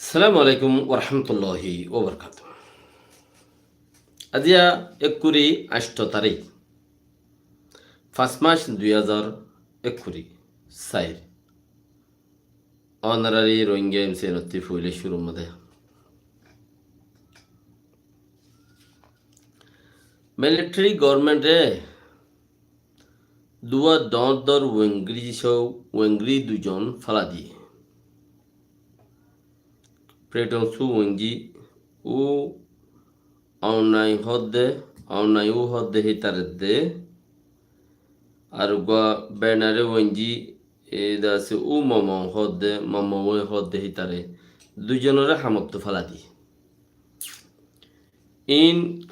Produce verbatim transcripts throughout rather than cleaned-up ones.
Assalamu alaikum warahmatulláhi wabarakátuhu. Aziya ekkuri añctho tarík, fañs mac dui házar ekkuri sair. Ónorari Rohingya M C N ottú foila cúrur modé military government e duwa dóñr dóñr wengri só, wengri dui zon félai diyé. Preton Su wengi U Aung Hlaing hoódde, Aung Hlaing U hoódde hítare de. Ar uggúa Benare wengi, e, de asé U Maung Maung hoódde, Maung Maung U hoódde hítare. Dui zonoré hamottú félai diyé. Iín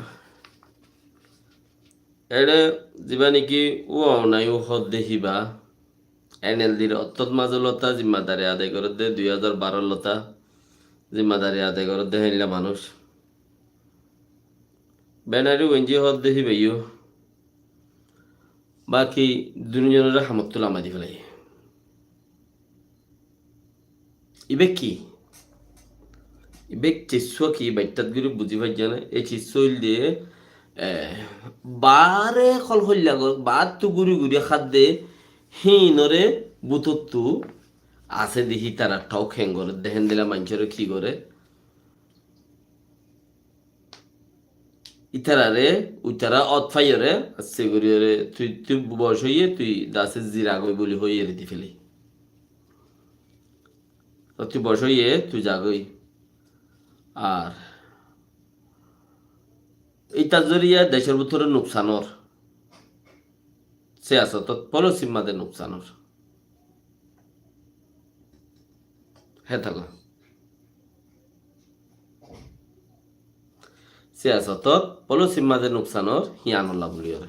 eçé zibá niki U Aung Hlaing U hoódde híba, N L D r ottót mazé lóta zimmadari adai gorédde, dui házar baró lóta zimmadari adai gorédde héilla manúic. Benare wengi hoódde híbayó baki dui zonoré hamottú lamai di félaiyé. Ibá ki? Ibá cissúa ki? Ibá ittát gorí buzí faijjó né? E cissúa óilde, e, baáre hol hoilla gor-, baáttu gúri gúri hádde, híinoré bútottu asé de hítara thók héng gorédde, héndilla maincóre ki goré? Ítararé, uitará ót faiyóre, asté goríyore, tui, tui boc óiye, tui dase ziragói buli hoói eri di féli. Tui boc óiye, tui zagói. Ar ítar zoriya decór bútore nuksan ór. Siyasotot, polisir mazé nuksan ór. Hétalla. Siyasotot, polisir mazé nuksan ór, híanolla buliyóre.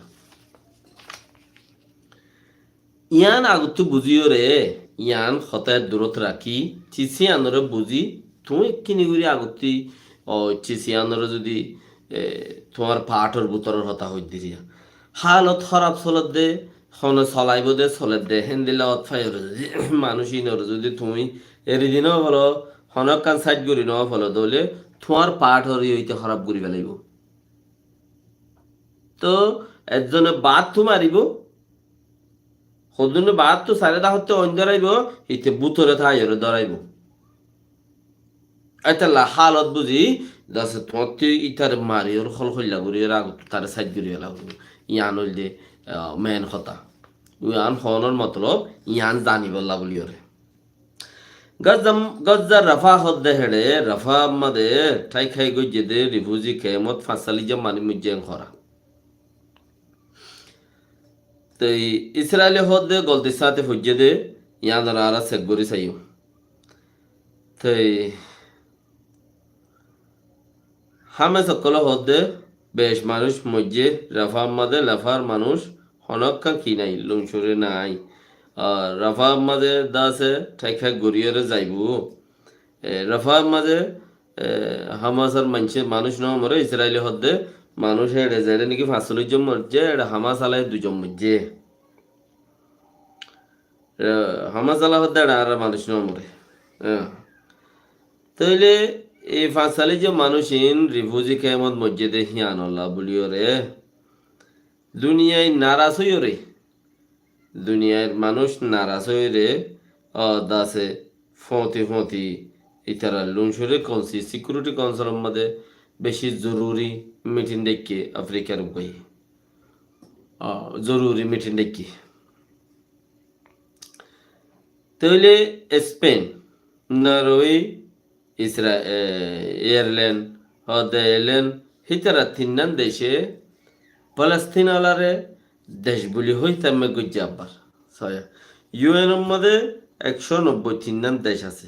Yián agottú buzíyore, yián hotá durot rakí, cis yiánoré buzí, tuñí ekkíni gorí agottí, o, cis yiánoré zudi, e, tuáñr paáthor bútoror hotá hoiddíriya. Hálot hóraf soledde, hone solaibóu de soledde, héndilla ót faiyóre zudi, manúic ínoré zudi tuñí eri di nofelo, honókkán sáid gorí nofelo de óile, tuáñr paáthor yó íte hóraf gorí felaibóu. Toóu ezzone baáttu maribóu, hoddúne baáttu sairé dahótte oin dóraibóu, íte bútore táiyore dóraibóu. Étalla hálot buzí, dase tuáñttú ítare mariyóre hol hoilla goríyore agottú taré sáid gorí felaibóu. Yián óilde, ah, mein hotá. Yián hoónor motolob, yián zanibólla buliyóre. Gaza, Gaza Rafa hoódde héçe, Rafa mazé tháik hái goijjé dé rifuzi kemot fañscállic zon manúic moijjé en hora. Toi Israile hoódde goltir sáñte foijjé dé, yián añára sek gorí saiyum. Toi Hamas ókkole hoódde bec manúic moijjé, Rafar mazé, Rafar manúic honókkan ki nái, luncure nái. Ar Rafar mazé dase tháik hái goríyore zaibóu. E, Rafar mazé, e, Hamasor maincé manúic no more, Israile hoódde manúic héçe zeçé niki fañscállic zon moijjé, héçe Hamas alai dui zon moijjé. E, Hamas ala hoódde héçe añárar manúic no more. E. Tóile e fañscállic zon manúic iín rifuzi kemot moijjé dé híanolla buliyóre. Duniyai naras óiyore. Duniyair manúic naras óiyore, o, dase foñti foñti ítara luncure konsi Security Councilor mazé beci zoruri mitin dhaikké Afrikar uggúaye. O, zoruri mitin dhaikké. Tóile Spain, Norway, Isra-, e, Ireland, hoódde Ireland, hítara tinnán dece Falastin olaré dec buli hoói tammet goijjé abbar. Soya. U N or mazé ekcó nobboi tinnán dec asé.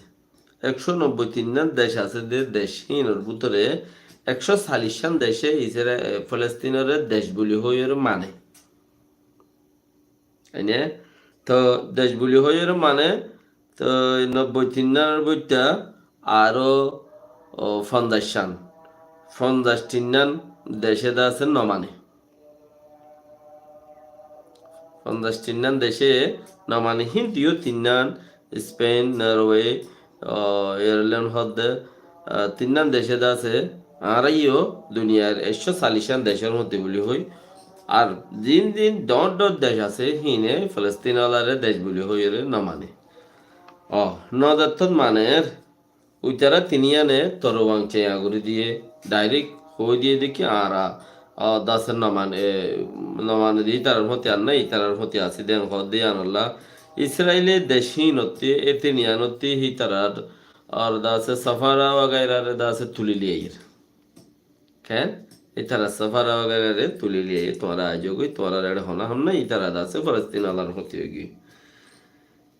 Ekcó nobboi tinnán dec asé dé dec híinor bútore ekcó callic cán dece Isra-, e, Falastínore dec buli hoóiyore mane. Ene, to dec buli hoiyóre mane, to nobboi tinnánor bútore aró, o, fonzaic cán, fonzaic tinnán dece dase no mane. Fonzaic tinnán dece no mane, híntu yó tinnán, Spain, Norway, ó, Ireland hoódde, ah, tinnán dec de asé, añára yó duniyair ekcó callic gán decór mottí buli hoói. Ar zin zin dhoóñr dhoóñr dec asé, híine Falestin olaré dec buli hoiyóre no mane. Ó, no dettót maner, uitará tiníyane toru wang ceña gorí diyé, direct hoói diyé de ki añára, ah, dase no man-, e, no mane de ítarar fóti ar nái, ítarar fóti asé de hoódde yíanolla. Israile dec híinottí, e tiníyanottí hítarar, ar dase safara wagairare dase tuli liyaiyér. Ken? Ítara safara wagairare tuli liyaiyé, tuáñra aizogói, tuáñrare eçé honá ham nái, ítara dase Falestin olar fóti óigiyói.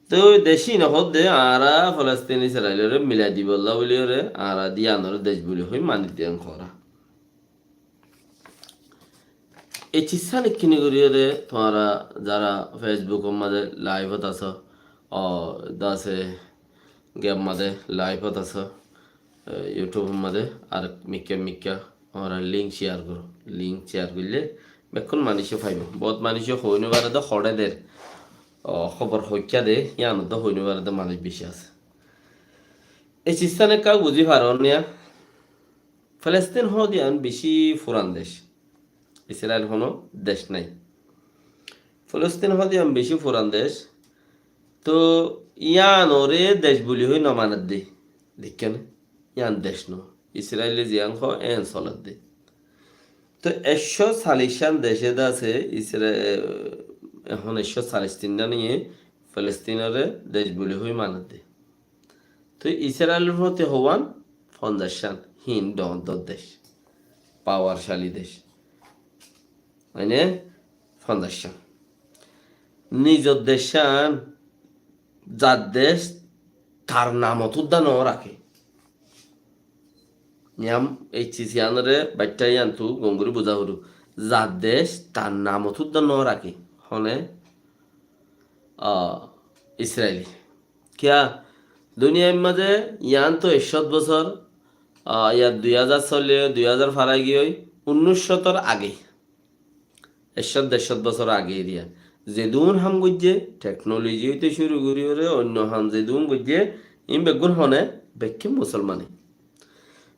Te ói dec híine hoódde, añára Falestin Israilore milai dibolla buliyóre, añára de yíanore dec buli hoói mani diyan hoóra. E cizzán ekkíni goríyore tuáñra zara Facebookor mazé liveot asó, ó, dase game mazé liveot asó, e, YouTubeor mazé ar mikká mikká añára link share goró. Link share goillé bekkún manúice faibó. Boóut manúice hoói no fare de hoçé der, ó, hóbor hoikká de, yíanot de hoói no fare de manúic beci asé. E cizzán ekká buzí faron niya? Falestin hoóde yián beci furan dec. Israil honó dec nái. Falestin hoóde yián beci furan dec. Toh yíanore dec buli hoói no maner de. Deikké né? Yían dec no. Israile ziyán hoó, yían soler de. Toh ekcó callic gán dece de asé, Isra-, ehón ekcó callic tinnán iye Falestinore dec buli hoói maner de. Toi Israilor fóti houwán fonzac cán, híin dhoóñr dhoóñr dec, pawarcali dec. Mane fonzac cán. Nizor dec cán, zar dec, tar namot údda no raké. Yían, ei ciz yíanore baiththá yíantu gom gorí buzá foribó. Zar dec, tar namot údda no raké. Hone? Ah, Israili. Kiyá? Duniyair mazé yián toh ekcót bosór, ah, yar dui házar solle, dui házar fara giyói, unnúic cótor age. Ekcót dercót bosór age eriya. Zedún ham goijjé, teknoloji óite cúru goríyore, oinno ham zedún goijjé, iín beggún hone, bekkín musolmani.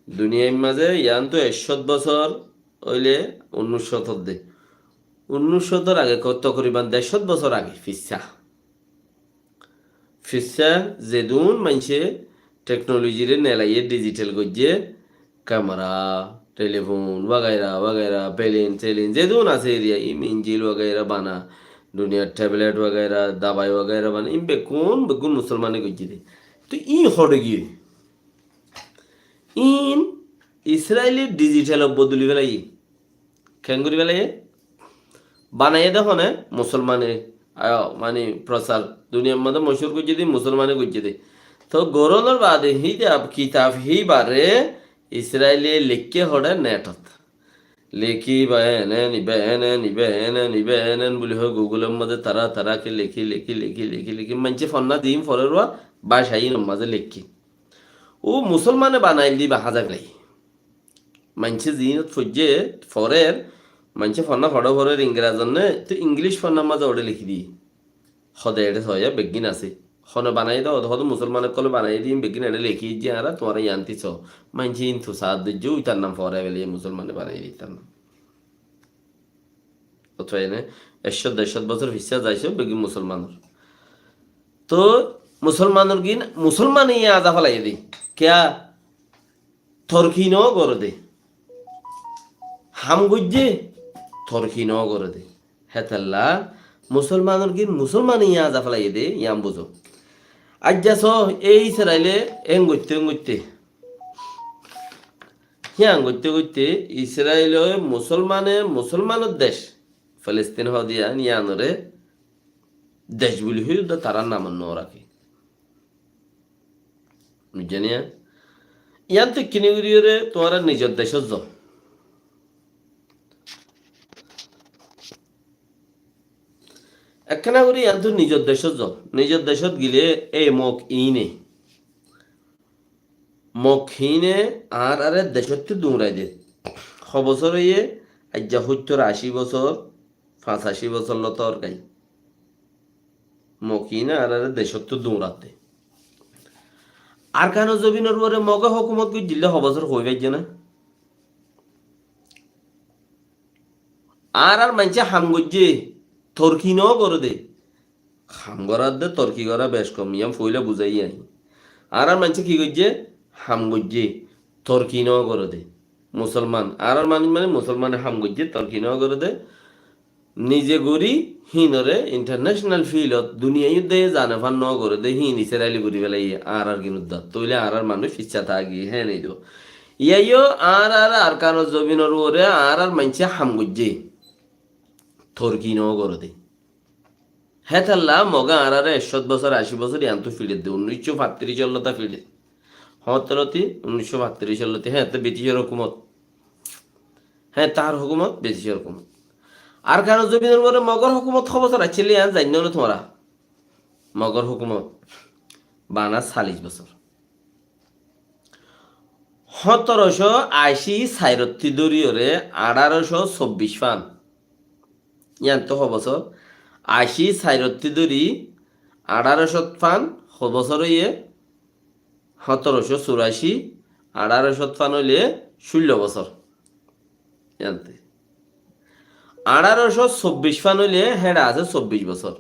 Duniyair mazé yián toh ekcót bosór óile unnúic cótor de. Unnúic cótor age ko-, tokriban dercót bosór age, fissá. Fissá zedún maincé teknolojire nelaiyé, dijital goijjé, kemera, telefon, wagaira, wagaira, pelin, telin, zedún asé eriya, im injil wagaira bana, duniyar teblet wagaira, dabai wagaira bana, im bekkún, bekkún musolmane goijjé de. Toi iín hoçé giyói? Iín Israile dijitalot bodoli felaiyé. Keéngorí felaiyé? Banaiyé de hone? Musolmane, ayo, mani prosar duniyar mazé mochúr goijjé de, musolmane goijjé de. Toh gorónor baade híde ab-, kitab híbare Israile leikké hoçé netot. Leki ba enen, iba enen, iba enen, iba enen buli hoi Google or mazé tara, tara ke leki, leki, leki, leki, leki. Maincé fonná din forer uá báca inor mazé leki. Ó musolmane banail de iba házai felaiyé. Maincé zinot foijjé, forer, maincé fonná hoçé forer Ingrazonne, to Ingilic fonnar mazé hoçé leki diyé. Hode eçé soiya beggín asé. Hone banaiyé de, hode, hode musolman ókkole banaiyé de, iín beggín eçé leki aijjé, añára tuáñra yiánti so. Maincé intu saát dóijje, uitar nam foórai felaiyé, musolmane banaiyé de itar nam. Ótoi ene, ekcót dercót bosór fissá zaisó, beggín musolmanor. Toi musolmanor gin, musolmane yián aza felaiyé de. Kiyá? Torki no gore de. Ham goijjé, torki no gore de. Hétolla musolmanor gin musolmane yián aza felaiyé de, yián buzó. Aijja so, ei Israile en goitte, en goitte. Yián goitte, goitte, Israile musolmane, musolmanor dec, Filistin hoó de yián, yiánore dec buli hoi de tarár namot no raké. Buijjó niya? Yián to ekkíni goríyore tuáñra nizor decót zo. Ekkána gorí yián to nizor decót zo. Nizor decót gile ei Mok iíne. Mok iíne añárare decóttu duñrai de. Ho bosór óiye? Aijja hóittor ací bosór, fañsací bosór lói torkai. Mok iíne añárare decóttu duñratte. Arkanor zobinor uore Moge hókumot goijjíl de ho bosór hoi faijjé na? Añárar maincé ham goijjé, torki no goré de. Ham gorá de torki gorá bec kom, yián foila buzáiyi añí. Añárar maincé ki goijjé? Ham goijjé, torki no goré de. Musolman, añárar manúic mane musolmane ham goijjé, torki no goré de. Nize gorí híinore international field ot duniyai uddá zane fán no goré de, híin Israile gorí félaiye añárar gin uddá. Tóile añárar manúic ficcá táki, héen óibo. Yíaiyó añárar Arkanor zobinor uore añárar maincé ham goijjé, torki no goré de. Hétolla Moge añárare ekcót bosór, ací bosór yiántu fiçer de, unnícco fattiric ollóta fiçer. Hóttoroti, unnícco fattiric ollóti, héen, te Briticor hókumot. Héen, tar hókumot, Briticor hókumot. Arkanor zobinor uore Mogor hókumot ho bosór accíl de yián zainnó né tuáñra? Mogor hókumot bana salic bosór. Hóttorocó ací sairottí dóriyore añçárocó sobbic fán. Yiántu ho bosór? Ací sairottí dóri añçárocót fán ho bosór óiye? Hóttorocó curací, añçárocót fán óile cúllo bosór. Yiántu. Añçárocó sobbic fán óile héçe asé sobbic bosór.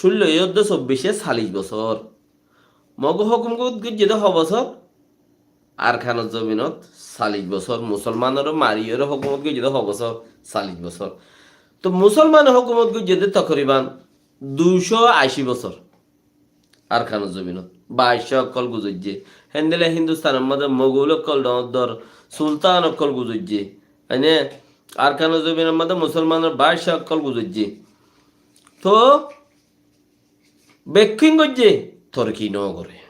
Cúllo yódde sobbice salic bosór. Moge hókumot goijjé de ho bosór? Arkanor zobinot salic bosór. Musolmanore mariyore hókumot goijjé de ho bosór? Salic bosór. Tó musolmane hókumot goijjé de tokoriban duicó ací bosór. Arkanor zobinot bacca ókkol guzoijjé. Héndilla Hindustanor mazé mogul ókkol, dhoóñr dhoóñr sultan ókkol guzoijjé. Mane Arkanor zobinor mazé musolmanor bacca ókkol guzoijjé. Tó bekkún goijjé, torki no goré.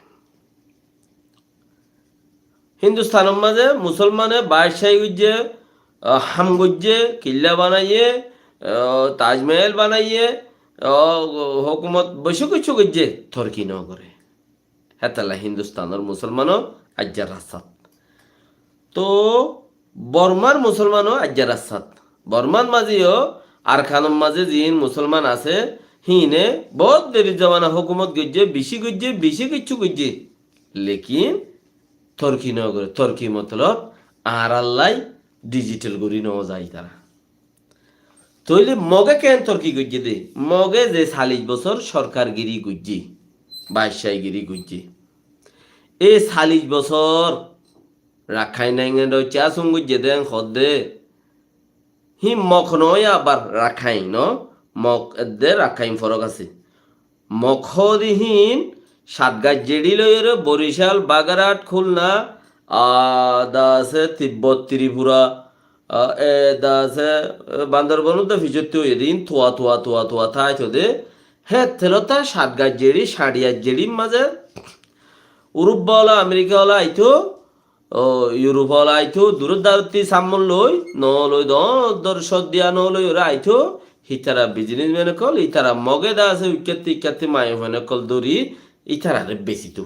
Hindustanor mazé musolmane baccahi goijjé, ah, ham goijjé, killa banaiye, ah, Tajmehel banaiye, ah, hókumot beci kessú goijjé, torki no goré. Hétolla Hindustanor musolmano aijja rastát. Tó Bormar musolmano aijja rastát. Bormar mazé yó Arkanor mazé ziín musolman asé, híine bout deri zomana hókumot goijjé, beci goijjé, beci kessú goijjé. Lekin torki no goré, torki motolob añárallai dijital gorí no za ítara. Tóile Moge keén torki goijjé de? Moge ze salic bosór sorkargiri goijjé, baccaigiri goijjé, e salic bosór Rakhain Nanga Rohingya sung goijjé de, hoódde híin Mok noó, abar Rakhain noó, Mok edde Rakhain forók asé. Mok hoóde híin Satgac zeri loiyóre Borical, Bagerhat, Khulna, ah, de asé Tibbot, Tripura, ah, e de asé, e, Bandorbon de ficottí óiye de, híin tua, tua, tua, tua táito de. Héttelóta Satgac zeri, Sañçiyac zerir mazé Urup ola, Amerika ola aitó, o, Yurup ola aitó, duror darottí sammon loi, no loi, dhoóñr dhoóñr cót diya no loiyóre aitó, hítara biznesmen ókkol, ítara Moge de asé, uikkátti uikkátti maiyafuain ókkol dóri, ítarare besitó.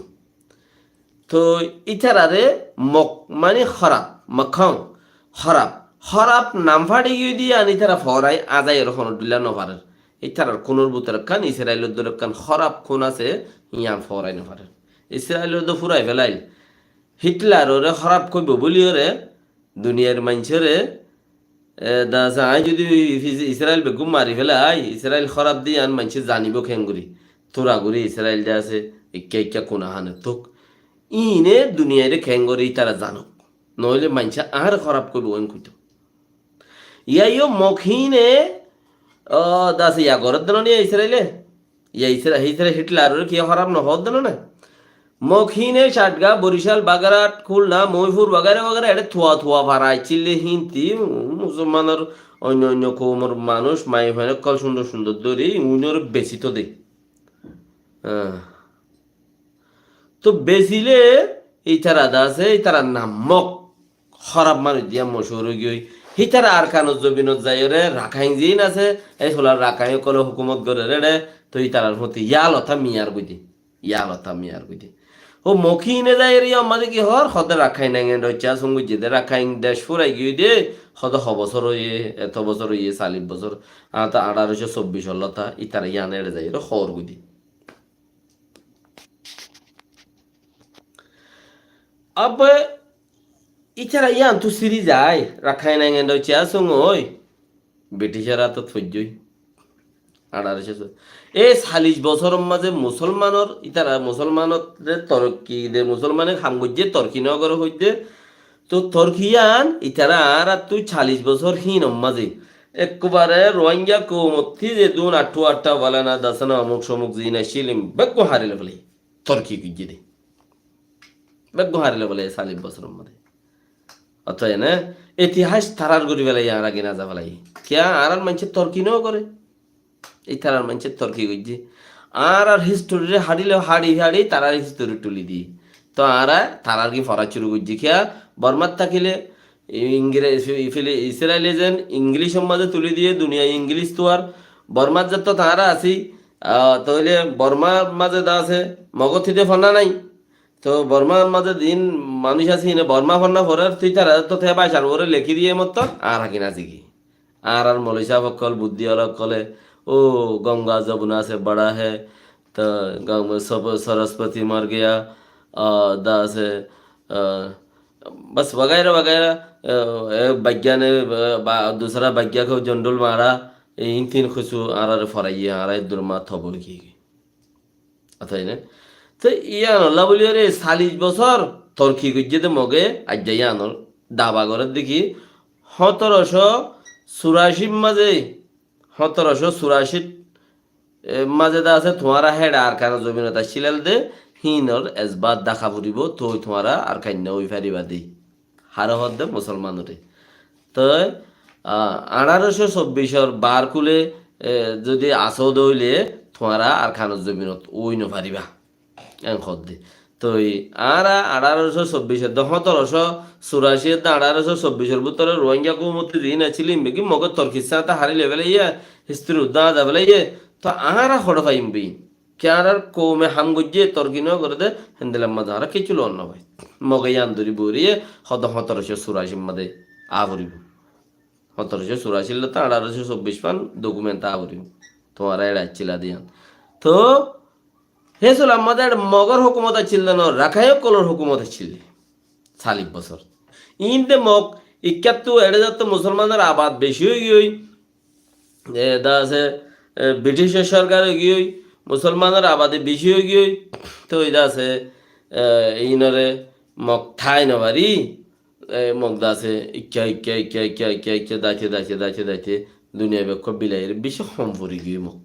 Tói ítarare Mok mani hóraf, Mokong, hóraf, hóraf nam façi giyói de yián ítara foórai azaiyóre honó dhíla no farer. Ítarar kúnor bútore ekkán, Israilor dóre ekkán hóraf kún asé, yián foórai no farer. Israilore de fúrai félail. Hitlarore hóraf hoibo bóliyoré duniyair maincóre, e, de asé, aññí zodi Is-, Israil beggún mari félai, Israil hóraf de yián maincé zanibo keéngorí? Tura gorí Israil de asé, ekká ekká kuna háne tók. Íine duniyaire keéngorí ítara zanok. Noóile maincé añáre hóraf hoibo, en hoitó. Yíaiyó Mok híine, ó, de asé, yá gorédde noné Israile? Yá Isra-, Isra-, Hitlarore kiyá hóraf no hoódde noné? Mok híine Satgac, Borical, Bagerhat, Khulna, Moifur, wagaira wagaira, eçé tua tua fara accíl de híinti, um, musolmanor, oinno oinno koumor manúic, maiyafuain ókkol cúndor cúndor dóri, uinore besitó de. Ah. Tó besile ítara de asé, ítarar nam Mok, hóraf manúic diya mochúr ói giyói. Hítara Arkanor zobinot zaiyóre Rakhain ziín asé, ei holar Rakhain ókkole hókumot gorér eçé, tó ítarar fúti yálota miyar goi de. Yálota miyar goi de. Ó Mok híine zaiyóre yó mazé ki hoór, hoódde Rakhain Nanga Rohingya sung goijjé de, Rakhain dec fúrai giyói de, hoódde ho bosór óiye, eto bosór óiye, salic bosór, añára añçárocó sobbic ollóta, ítara yián eçé zaiyóre hoór goi de. Abba, ítara yíantu siri zai, Rakhain Engendó Ciasung ói, Briticor átot foijjé. Añçároco so-, e callic bosóror mazé musolmanor, ítara musolmanore torki de, musolmane ham goijjé, torki no gore hoijjé. Toi torki yían ítara añárattú callic bosór hínor mazé ekkubare Ruáingga koumottí zedún añçu añça falana dasana omuk somuk zin accíl, beggún hári loi félaiye. Torki goijjé de. Beggún hári loi félaiye callic bosóror mazé. Ótoba ene itihas tarár gorí félaiye, añára gina za félaiye. Kiyá añárar maincé torki no gore? Ítarar maincé torki goijjé. Añárar historire hári loi, hári hári tarár histori tuli diyé. Toi añára tarár ki fora cúru goijjé. Kiyá Bormat tákile Ingre-, Fili-, Israile zen Inglicor mazé tuli diyé, duniyai Inglic tuar. Bormat zettó añára así, ah, toile Bormar mazé de asé, Mogor tide fonna nai. Toi Bormar mazé din manúic asé, híne Borma fonna forer, tui tará zettó te bácar uore lekí diyé mottor, añára gina zigi. Añárar moloi sáb ókkol, buddí ola ókkole, ó Ganga Jamuna se bada hai, to Ganga Sab-, Saraswati mar gaya, ah, de asé, ah, bas wagaira wagaira, ah, e baigyane, ah, ba, dusra baigya ko jondol mara, e in tin kessú añárare foraiye, añára eddur ma tobo ki. Atá ine. Te yíanolla buli ore callic bosór torki goijjé de Moge, aijja yíanor daba gorer de ki, hóñtoroco suracir mazé, hóñtoroco suracir, e, mazé de asé, tuáñra héçe Arkanor zobinot accíla de, hínor esbat dahá foribó, toi tuáñra Arkain no ói fariba de. Haré hoódde musolmanore. Toi, ah, añçároco sobbicor bar kule, e, zodi asó de óile, tuáñra Arkanor zobinot ói no fariba. En hoódde. Toi, añára añçároco sobbicor de, hóñtoroco suracir de añçároco sobbicor bútore Ruáingga koumottí ziín accíl, ín beggín Mogor torkir sáñte hári loi félaiye, histori uddá añá za félaiye, toi añára hoçé faiyum boi? Ki añárar koume ham goijjé, torki no gore de, héndilla mazé añára kessú loon no fai. Moge yían dóri bóriye, hodo hóñtoroco suracir mazé aá foribó. Hóñtoroco suracir lóti añçároco sobbic fan dokument aá foribó. Tuáñra eçe accíla de yían. Toi, hé solar mazé eçe Mogor hókumot accíl de no, Rakhain ókkolor hókumot accíl de. Callic bosór. Ín de Mog, ikkáttu eçe zattu musolmanor abad beci ói giyói, e, de asé, e, Briticor sorkar ói giyói, musolmanor abadi beci ói giyói, toi de asé, e, ínore Mog tái no fari, e, Mog de asé, ikká, ikká, ikká, ikká, ikká, ikká, daite, daite, daite, daite, duniyai bekkó bilaiyóre beci hom fori giyói Mog.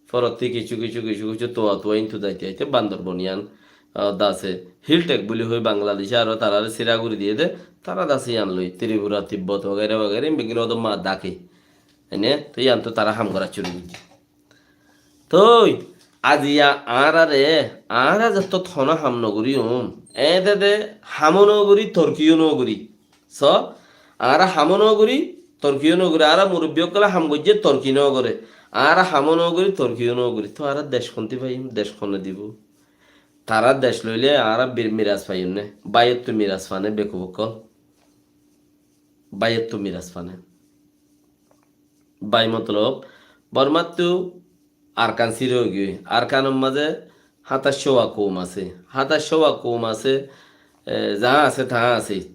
Forottí kessú, kessú, kessú, kessú tuwa, tuwa íntu daite, daite, Bandorban yían, ah, de asé, Hill Tracts buli hoi Bangladece aró tarare sira gori diye de, tara de asé yían loi, Tripura, Tibbot, wagaira, wagaira, ín beggín ódor ma dake. Ene, toi yíantu tara ham gora cúru goijje. Toi, aziya añárare, añára zettót honó ham no goríyum, eéñde de hamó no gorí, torkiyó no gorí. So, añára hamó no gorí, torkiyó no gorí, añára murubbi ókkole ham goijjé, torki no gore. Añára hamó no gorí, torkiyó no gorí. Toi añára dec hontí faiyum, dec hone dibó? Tará dec loile añára bir-, miras faiyum né? Báiyottú miras fane, bekuf ókkol. Báiyottú miras fane. Bái motolob, Bormáttu Arkan siri óigiyoi. Arkanor mazé háñtaiccúa koum asé. Háñtaiccúa koum asé, e, zaá asé, taá asé.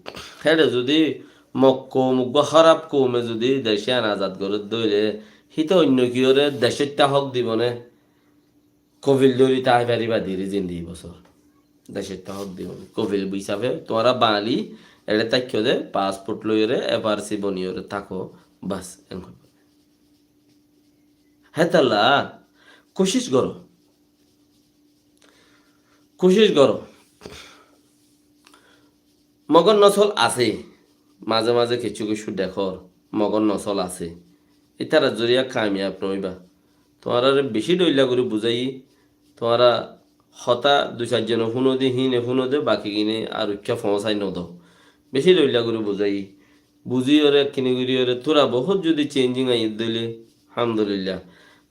Héçe zudi Mog koum, uggúa hóraf koume zudi dec yían azad gorédde óile, híte oinno kiyóre decóitta hók dibo né? Kofil dóri tái faribá diri zindigi bosór. Decóitta hók dibo né? Kofil hisafe tuáñra Bañali eçe táikko de, pasport loiyóre, F R C boniyóre táko, bas, en hoibo. Hétolla kucíc goró. Kucíc goró. Mogor nosol asé. Mazé mazé kessú kessú dekór Mogor nosol asé. Ítarar zoriya kamiyab noóiba. Tuáñrare bicí dhoilla gorí buzáiyi. Tuáñra hotá dui sair zone fúno de, híine fúno de, bakigine ar uikká foóñsai nodó. Bicí dhoilla gorí buzáiyi. Buzíyoré, ekkíni goríyoré, tura bohút zudi changing aiyédde óile, alhamdulillah.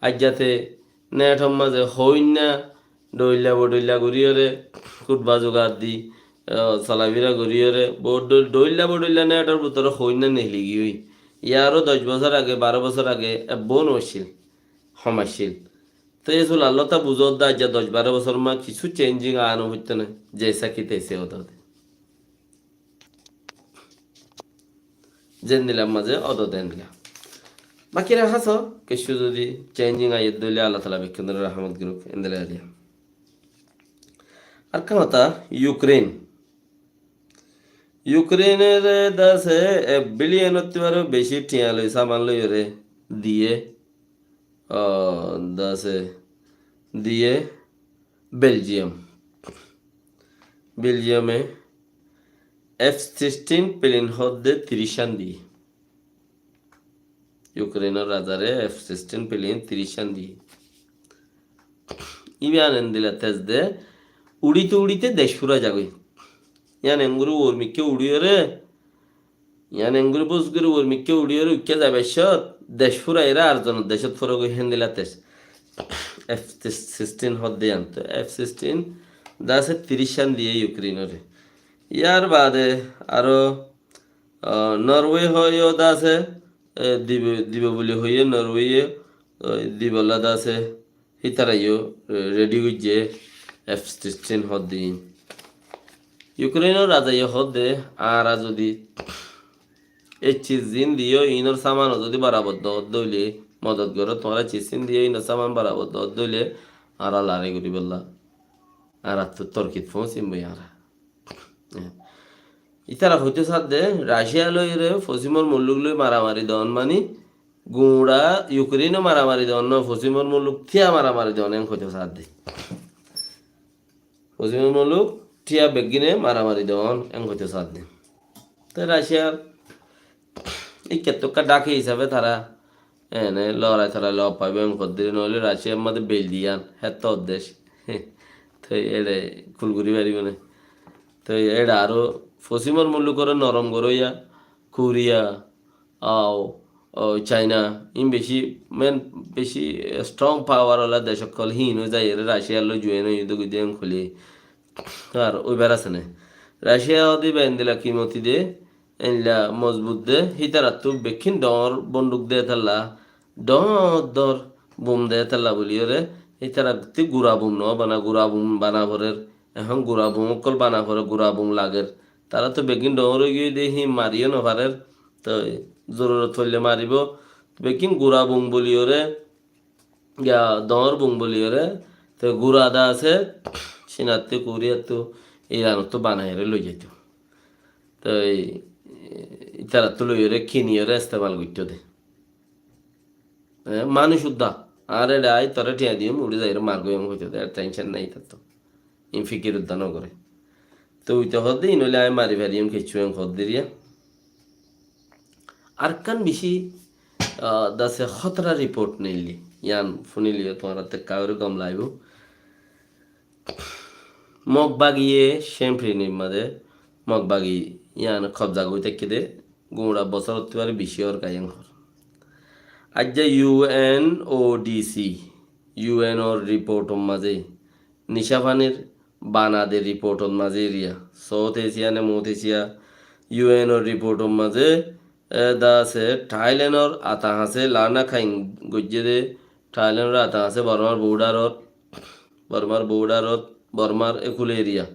Aijja te netor mazé hoóinna dhoilla bodhoilla goríyoré, kutba zugar di, ah, solafira goríyoré, bohút dhoi-, dhoilla bodhoilla netor bútore hoóinna neheli giyói. Yáró doc bosór age, baró bosór age, ebbóu no accíl, hom accíl. Te e sual allóta buzó de aijja doc baró bosór ma kissú changing aá no foitto né, jeisá ki teisé ódode. Zendilar mazé ódode endila. Bakira hásó kissú zodi changing aiyé de óile Allah taala bekkúnore rahmot goruk endila eriya. Ar ekkán hotá, Ukraine. Ukrainore de asé ek billion ottú aró beci thiañ loi saman loiyóre diyé, ah, de asé diyé Belgium. Belgiume F sixteen plane hoó de tiric hán diyé. Ukrainor razare F sixteen plane tiric hán diyé. Iban endila tez de, uçite uçite dec fura zagói. Iyan engori uor mikká uçiyóre, iyan engori bus gori uor mikká uçiyóre uikká zaibar cót dec fura ere ar zonor decót fura goi héndila tez. F sixteen hoó de iyan. To F sixteen de asé tiric hán diyé Ukrainore. Yar bade aró Ah, Norway hoó yó de asé, eh, dibo, dibo buli hoiyé Norway ye, eh, dibolla de asé, hítara yó, eh, ready goijjé F sixteen hoó de. Ukrainor raza yó hoó de, añára zodi ei ciz zin diyó, inor saman zodi barabor de ódde óile, modot goró, tuáñra ciz zin diyó, inor saman barabor de ódde óile, añára lorái goribolla. Añárattú torkit foóñsim boi añára. Ítara hoitó sadde, Racia loiyóre fosimor mulluk loi maramari don mani, guñça Ukrainor maramari don no, fosimor mulluk thíya maramari don, en hoitó sadde. Fosimor mulluk thíya beggíne maramari don, en hoitó sadde. Te Racia ikkattú ekka dhaki hísabe tara ene lorai torai loi faibó, en hoddiri noóile Raciar mazé bel diyan, hétto uddec. Toi eçe kul gori faribó né? Toi eçe aró fosimor mullukore norom goróya, Korea, aw, o, China, in beci, men beci strong power ola dec okkol híin oi zaiyóre Raciar loi juyen oi yuddo goijjé en hoilé. Ar óibar asé né? Racia odi ba endila kimoti de, endila mozbut de, hítarattú bekkín dhoóñr bonduk de tálla, dhoóñr dhoóñr bum de tálla buliyóre, hítarattú gura bum no bana, gura bum bana forer. Ehón gura bum okkol bana forer, gura bum lager. Tara to bekkín dhoóñr ói giyói de, híin mariyó no farer. To zorurot foille maribó. Bekkín gura bum buliyóre, ya dhoóñr bum buliyóre, te gura de asé, Cinattú, Koriyattú, Iranottú banaiyóre loi zaito. Toi, e, itarattú loiyóre, kiniyóre estemal goitto de. E, manúic udda, añáre eçe ai, tore thiañ diyum, uçí zaiyóre margói, en hoito de, ar tension nai itattú. In fikir udda no gore. Toi ite hoó de, in óile añí mari fariyum, kessú en hoó de riya. Arekkán beci, ah, de asé hótara report neille. Yián funile tuáñrattú ekka gori gom laibo. Mog bagiye Semprinir mazé Mog bagi yián kobza goi táikke de, gura bosórottú ar beci ór gai en hoór. Aijja U N O D C, U N or report or mazé, nicá fanir bana de report or mazé eriya, South Asia ne North Asia, U N or report or mazé, e, de asé Thailand or ata hañsé lana khain goijjé de, Thailand or ata hañsé Bormar border ot, Bormar border ot, Bormar ekul eriya.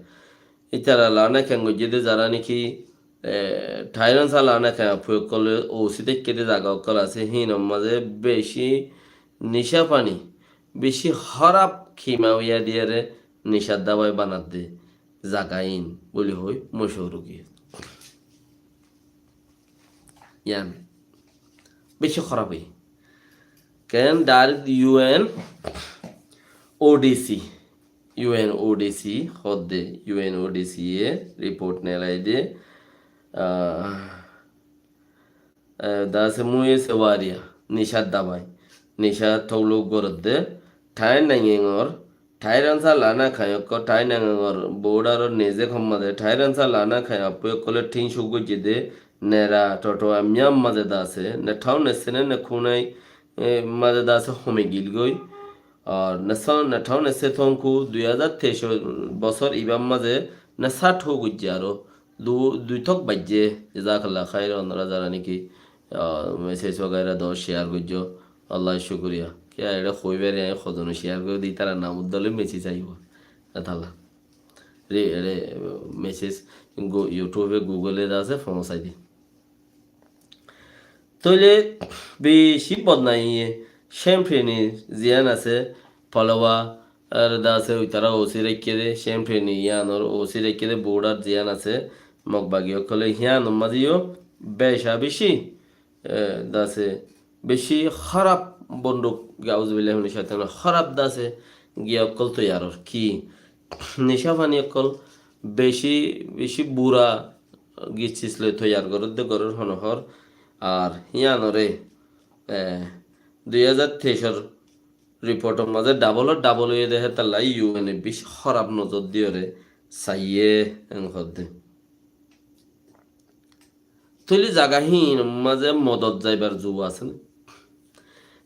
Ítara lana khain goijjé de zara niki, e, Thailand sa lana khain appu okkol, ousi táikke de zaga okkol asé, híin or mazé beci nicá fani, beci hóraf kima uiya diyére nicár dabai banadde zaga iín buli hoi mochúr ói giyé. Yián beci hóraf ói. Ken dar U N O D C, U N O D C, hodde U N O D C e report nelai de, ah, e, de asé mui ese wariya, nicár dabai, nicá touluk gorodde, Thai nangengor, Thai ransa lana khai okko, Thai nangengor border or neze kom mazé, Thai ransa lana khai appu okkole thin cuk goijje de, nera, toto, ammiya mazé de asé, ne thau ne sene ne khunai, e, mazé de asé homi gil goi. Ar ne sa-, ne thau ne se thonku dui hajar teic bosór ibar mazé ne sat hó goijje aró. Du-, dui tok baijje, jazakallah khairan, onora zara niki, ah, message wagaira do share goijjo, Allah shukriya. Kiyá eçé hoibar, añí hodún share gorí di, ítara nam uddá loi message aibó. Etalla. Re, re, message Gu-, YouTube e, Google e de asé, foóñsai di. Tóile beci bodnami, Shémpreni ziyán asé, Palawa, ar de asé, uitará O C raikké de, Shémpreni yíanor O C raikké de, border ziyán asé, Mog bagi ókkole yíanor mazé yó beca beci, e, de asé, beci hóraf bonduk, auzubillahi minash shaitanir, hóraf de asé, giya ókkol toiyar or. Ki? Nicafani ókkol beci, beci bura gisis loi toiyar gorér de, gorér hono hór. Ar yíanore, e, dui házar teicor report or mazé double or double óiye de, hétalla U N e beci hóraf nozor diyóre saiyé, en hoó de. Tóile zaga híinor mazé modot zaibar zu asé né?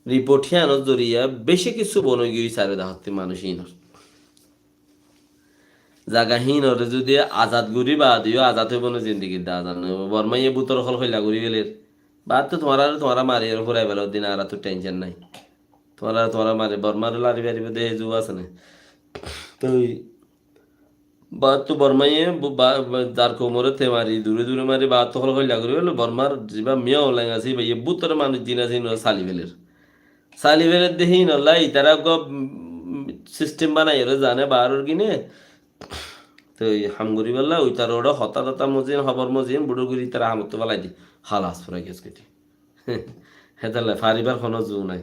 Report híanor zoriya beci kessú bon ói giyói, sairó dahottí manúic híinor. Zaga híinore zudi azad gorí baade yó azad óibo né, zindigir de azad no óibo. Bormaye bútor ókkol hoilla gorí féler. Baade tuáñrare tuáñra mari ar furai félaibo de, añárattú tension nai. Tuáñrare tuáñra mari, Bormare lari faribó de, e zu asé né? Toi baattu Bormaye bu-, ba-, ba-, zar koumore te mari, dure dure mari, baattu hol hoilla gori felo, Bormar ziba Min Aung Hlaing asé, iba ye bútore manúic zin asé, inore sali feler. Sali feler de híin olla, itara uggwá, mm, system banai ore zane baáror gine. Toi ham gori bolla, uitar ore hotá totá mozin, hóbor mozin, bútore gori itara hamottú felai di. Halas, furai giyé goi. Hétolla faribar hono zu nai.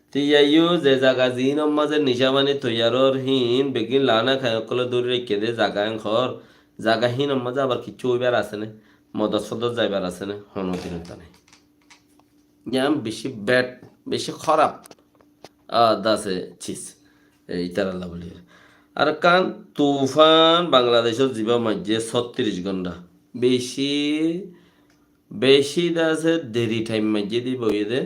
Te yíayo ze zaga ziínor mazé nicafani toiyar ór híin beggín laana kái ókkole dóri raikké de zaga en hoór, zaga híinor mazé abar kiccú óibar asé né, modot sodot zaibar asé né, hono din uddá nai. Yián beci bad, beci hóraf, a, de asé sis. E, itaralla buli. Ar ekkán tufan Bangladecót ziba maijjé sóttiríc gónda. Beci Beci de asé deri thaim maijjé de boiyé de,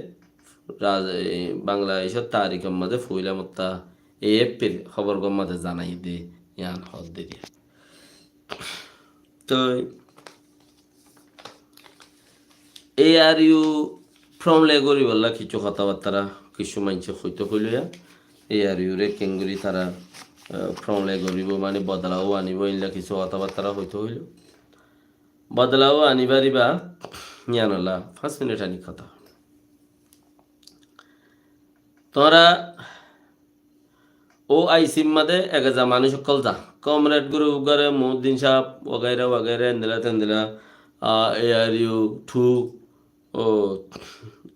raz-, e, Bangladecór tarikor mazé foila motta A F P r hóbor gor mazé zanaiyé de, yián hoódde diya. Toi A R U formalize goribolla kissú hotábattára, kissú maincé hoitó hoiló ya, A R U re kengori tara, e, formalize goribo, mane bodolá anibo, illa kissú hotábattára hoitó hoiló. Bodolá anibar iba, yián olla fañs minit ani hotá. Tuáñra O I C r mazé ek haza manúic ókkol za, Comrade group gare, Muhuddin sáb, wagaira wagaira, endilla tendilla, a, A R U two, ó,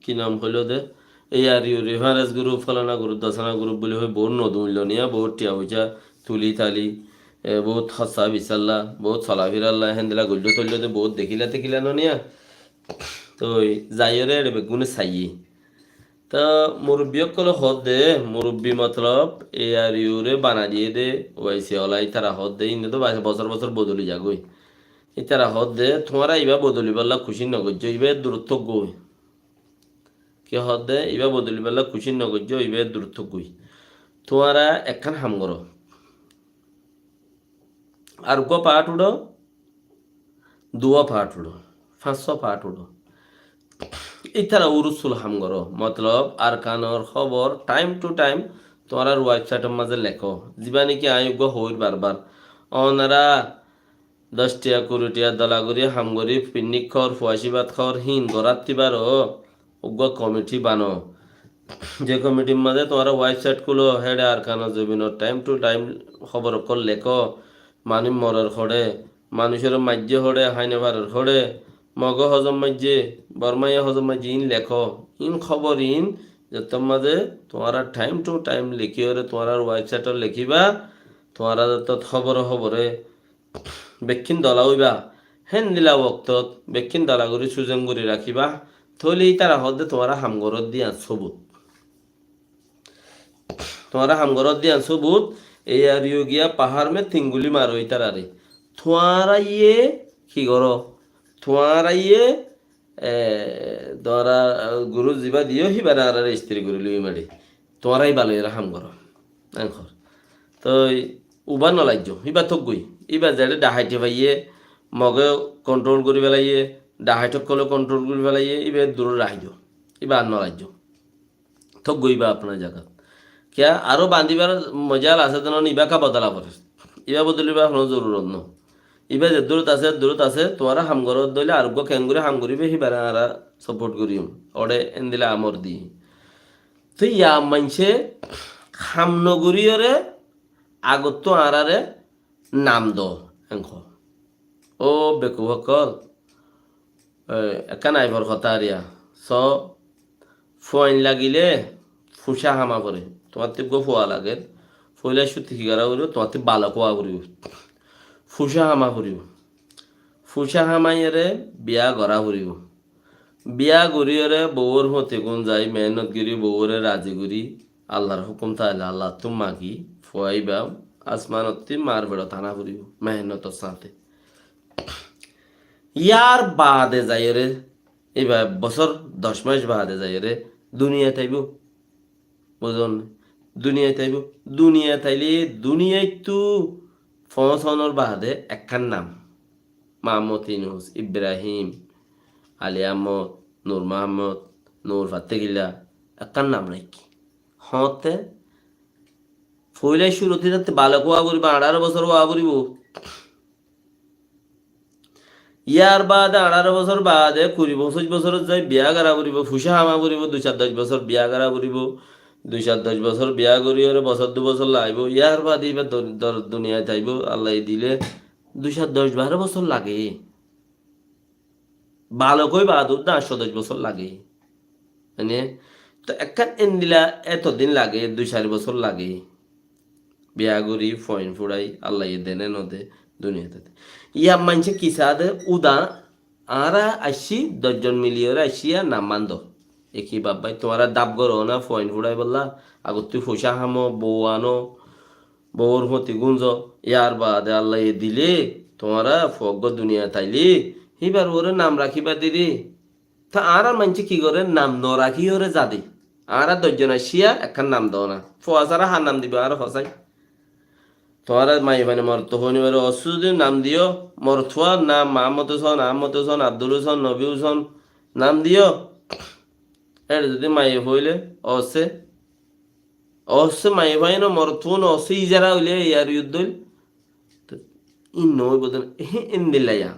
ki nam hoiló de? A R U reference group, folana group, dosana group buli hoi, bout nodum loniya, bout tiya foisa tuli tali, e, bout hossa bisalla, bout solafiralla, héndilla goilló toilló de, bout dekíla tekíla noniya. Toi zaiyóre eçe beggúne saiyé. Toi murubbi ókkole hoódde, murubbi motolob A R U re banai diyé de, O I C ola ítara hoódde, inde to bosór bosór bodoli zagói. Ítara hoódde, tuáñra ibá bodolibálla kucíc nogoijjó, ibá eddur ot tákgoi. Ki hoódde, ibá bodolibálla kucíc nogoijjó, ibá eddur ot tákgoi. Tuáñra ekkán ham goró. Ar uggwá part uçó, duwá part uçó, fañssúa part uçó. Ítara urussul ham goró. Motolob, Arkanor hóbor time to time tuáñrar website or mazé lekó. Zibá niki añí uggwá hoóir bar bar. Onora doc tiya, kuri tiya dola gorí ham gorí, picnic hoór, fuaci bát hoór, híin goráttibar ó uggwá komiti bano. Ze komitir mazé tuáñra website kúlo, héçe Arkanor zobinor time to time hóbor ókkol lekó, manúic morer hoçé, manúicore maijjé hoçé, háina farer hoçé, Mogé hozom maijjé, Bormaye hozom maijjé, iín lekó. Iín hóbor iín, zettót mazé tuáñra time to time lekíyore tuáñrar website ot lekíba, tuáñra zettót hóbore hóbore bekkín dola óiba, héndilla woktot bekkín dola gorí suzen gorí rakíba, tóile ítara hoódde tuáñra ham goródde yián sóbut. Tuáñra ham goródde yián sóbut, A R U giya pahár me tinguli maro ítarare. Tuáñraye ki goró? Tuáñraye, e, tuáñra, e, guru zibá diyó, híbare añára rejistri gorí loi mari. Tuáñra íba loiyóre ham goró. Enkor. Toi uba nolaijjó, íba tóggoi. Íba zeçé dhahaite faiyé, Mogé kontrol gorí felaiyé, dhahait ókkole kontrol gorí felaiyé, íba eddur ot rahaijjó. Íba ar nolaijjó. Tóggo íba afnár zagat. Kiyá aró bañdíbar mojal asé de no, íba ká bodola forer. Íba bodolibar honó zorurot no. Íba ze durot asé, durot asé, tuáñra ham goró de óile areggúa keéngorí ham goríbo, híbare añára support goríyum. Óre endilla amor di. Te yá maincé ham no goríyore agottú añárare nam do, enko. Ó bekuf ókkol, e, ekkán aifor hotá ar yá. So, fuain lagile fucá hama fore. Tuáñttú eggúa fua lager. Foila cúti ki gorá foribo? Tuáñttú balok ówa foribo. Fucá hama foribo. Fucá hamaiyóre biya gorá foribo. Biya goríyore bouwor fúañti gún zai, mehénnot gorí bouwore razi gorí, Allar hókum táile Allattú magi, fua íba asmanottú mar feçot ana foribo, mehénnotor sáñte. Yar baade zaiyóre, íba bosór doc mac baade zaiyóre duniyait aibo. Buzón né? Duniyait aibo. Duniyait aile duniyaittu foóñsonor baade ekkán nam. Maámmot Inus, Ibrahim, Ali Ahmod, Nur Mahammod, Nur Fattegilla, ekkán nam naki. Hoóñtte foila cúrut ítatte balok ówa foribo, añçáro bosór ówa foribo. Yar baade añçáro bosór baade kuri foñsíc bosórot zai biya gorá foribo, fucá hama foribo, dui sair doc bosór biya gorá foribo, dui sair doc bosór biya goríyore bosór dui bosór laibo, yar baade íba dor-, dor-, duniyait aibo, Allaye dile dui sair doc baró bosór lage. Balok ói baade uddá añctó doc bosór lage. Mane, to ekkán endilla eto din lage, dui sair bosór lage. Biya gorí, fuain fuçai, Allaye dene no de, duniyait de. Yá maincé ki saá de, uda, añára aiccí, doc zon miliyóre aiccí, yá nam ando. Eki babbái, tuáñra daf goró na, fuain fuçai bolla, agottú fucá hamo, bou ano, bouwor fúañti gúnzo, yar baade Allaye dile, tuáñra fuaggúa duniyait aile, híbar uore nam rakíba diri. Te añárar maincé ki goré? Nam no rakíyore zade. Añára doc zon aiccí, ekkán nam do na. Fua sára hár nam dibo añára fosái? Tuáñra maiyafuaine morotfua hoóinibare ossé zodi nam diyo, morotfua nam Mahammod Husón, Ahmod Husón, Abdul Husón, Nobi Husón nam diyo. Éçe zodi maiyafuaile ossé, ossé maiyafuaino morotfuaino ossé ijara óile yar yud dóil. Te ín no óibo de, hé, endilla yá.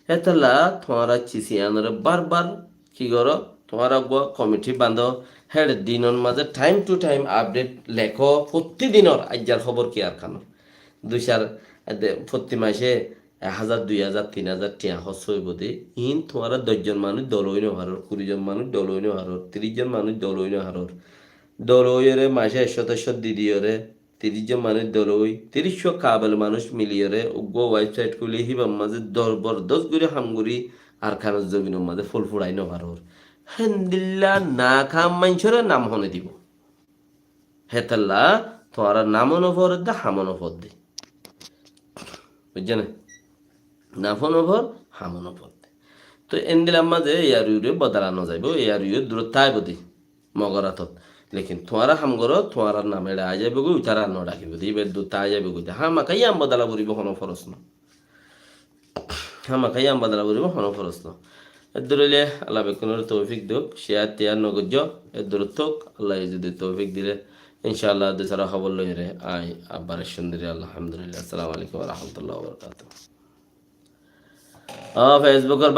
Hétolla tuáñra cisi anore bar bar ki goró? Tuáñra eggúa komiti bañdó, héçe dinor mazé time to time update lekó, fottí dinor aijjar hóbor ki Arkanor. Dui sair, de, fottí mace ek házar, dui házar, tin házar tiañ hóros óibo de. Iín tuáñra doc zon manúic dol ói no farór, kuri zon manúic dol ói no farór, tiríc zon manúic dol ói no farór. Dol óiyore mace ekcót ekcót di diyore, tiríc zon manúic dol ói, tiríc cót kabel manúic miliyore uggúa website kúli híbar mazé zobordos gorí ham gorí Arkanor zobinor mazé ful fuçai no farór. Héndilla nakam maincóre nam hone dibo? Hétolla tuáñrar namó no foredde, hamó no foredde. Buijjó né? Namó no for, hamó no foredde. Toi endilla mazé yar uore bodola no zaibo, yar uore durot táibo de. Mogor átot. Lekin tuáñra ham goró, tuáñrar nam eçe aái zaibo goi, uitará no dhakibo de, íbar dut aái zaibo goi de. Hámaka yián bodola foribo, honó foros no. Hámaka yián bodola foribo, honó foros no. Eddur óile Allah bekkúnore toufik douk, share tiyar no goijjó, eddur tók, Allah ye zodi toufik dile, incállah, dusára hóbor loiyóre añí abbar aiccúm de, alhamdulillah. Assalamu alaikum wa rahmatullahi wa barakatuhu. Ó, Facebook or